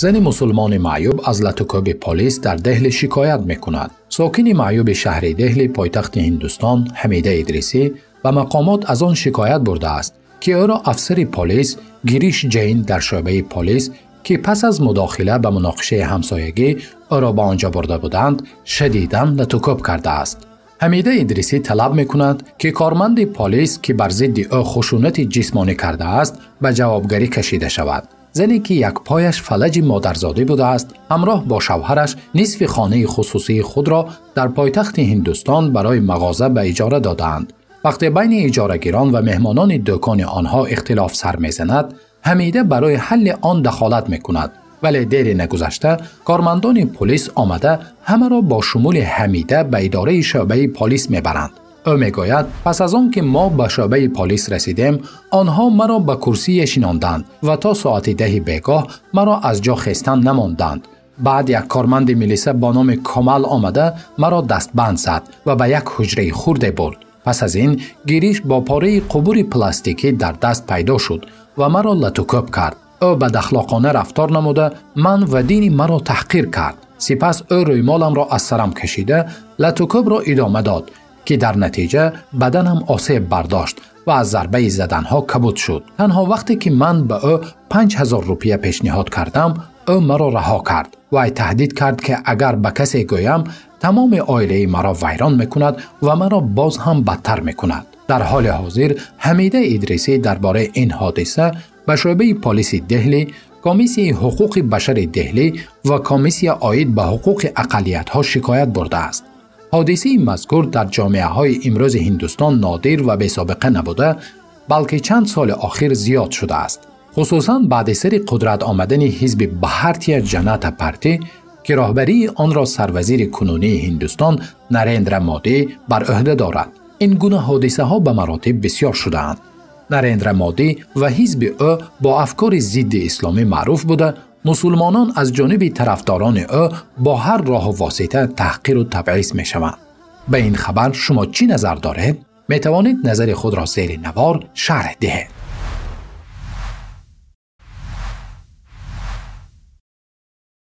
Зани мусулмони маъюб аз латукӯби полис дар Деҳлӣ шикоят мекунад. Сокини маъюби шаҳри Деҳлӣ, пойтахти Ҳиндустон, Ҳамида Идрисӣ ба мақомот аз он шикоят бурдааст, ки ӯро афсари полис Гириш Ҷейн дар шӯъбаи полис, ки пас аз мудохила ба муноқишаи ҳамсоягӣ ӯро ба он ҷо бурда буданд, шадидан латукӯб кардааст. Ҳамида Идрисӣ талаб мекунад, ки корманди полис, ки бар зидди ӯ хушунати ҷисмонӣ кардааст, ба ҷавобгарӣ кашида шавад. Зане ки як пояш фалаҷи модарзодӣ будааст, ҳамроҳ бо шавҳараш нисфи хонаи хусусии худро дар пойтахти Ҳиндустон барои мағоза ба иҷора додаанд. Вақте байни иҷорагирон ва меҳмонони дӯкони онҳо ихтилоф сар мезанад, Ҳамида барои ҳалли он дахолат мекунад. Вале дери нагузашта кормандони полис омада ҳамаро бо шумули Ҳамида ба идораи шӯъбаи полис мебаранд. Ӯ мегӯяд, пас аз он ки мо ба шӯъбаи полис расидем, онҳо маро ба курсие шинонданд ва то соати 10 бегоҳ маро аз ҷо хестан намонданд. Баъд як корманди милиса бо номи Камал омада маро дастбанд зад ва ба як ҳуҷраи хурде бурд. Пас аз ин Гириш бо пораи қубури пластикӣ дар даст пайдо шуд ва маро латукӯб кард. Ӯ бадахлоқона рафтор намуда ман ва дини маро таҳқир кард. Сипас ӯ рӯймоламро аз сарам кашида латукӯбро идома дод, ки дар натиҷа баданам осеб бардошт ва аз зарбаи заданҳо кабуд шуд. Танҳо вақте ки ман ба ӯ 5000 рупия пешниҳод кардам, ӯ маро раҳо кард. Вай таҳдид кард, ки агар ба касе гӯям, тамоми оилаи маро вайрон мекунад ва маро боз ҳам бадтар мекунад. Дар ҳоли ҳозир Ҳамида Идрисӣ дар бораи ин ҳодиса ба шӯъбаи полиси Деҳлӣ, комиссияи ҳуқуқи башари Деҳлӣ ва комиссия оид ба ҳуқуқи ақаллиятҳо шикоят бурдааст. Ҳодисаи мазкур дар ҷомеаҳои имрӯзи Ҳиндустон нодир ва бесобиқа набуда, балки чанд соли охир зиёд шудааст. Хусусан баъди сари қудрат омадани ҳизби Бхартия Ҷаната Партӣ, ки роҳбарии онро сарвазири кунунии Ҳиндустон Нарендра Модӣ бар ӯҳда дорад. Ин гуна ҳодисаҳо ба маротиб бисёр шудаанд. Нарендра Модӣ ва ҳизби ӯ бо афкори зидди исломӣ маъруф буда, мусулмонон аз ҷониби тарафдорони ӯ бо ҳар роҳу восита таҳқиру табъиз мешаванд. Ба ин хабар шумо чӣ назар доред? Метавонед назари худро зери навор шарҳ диҳед.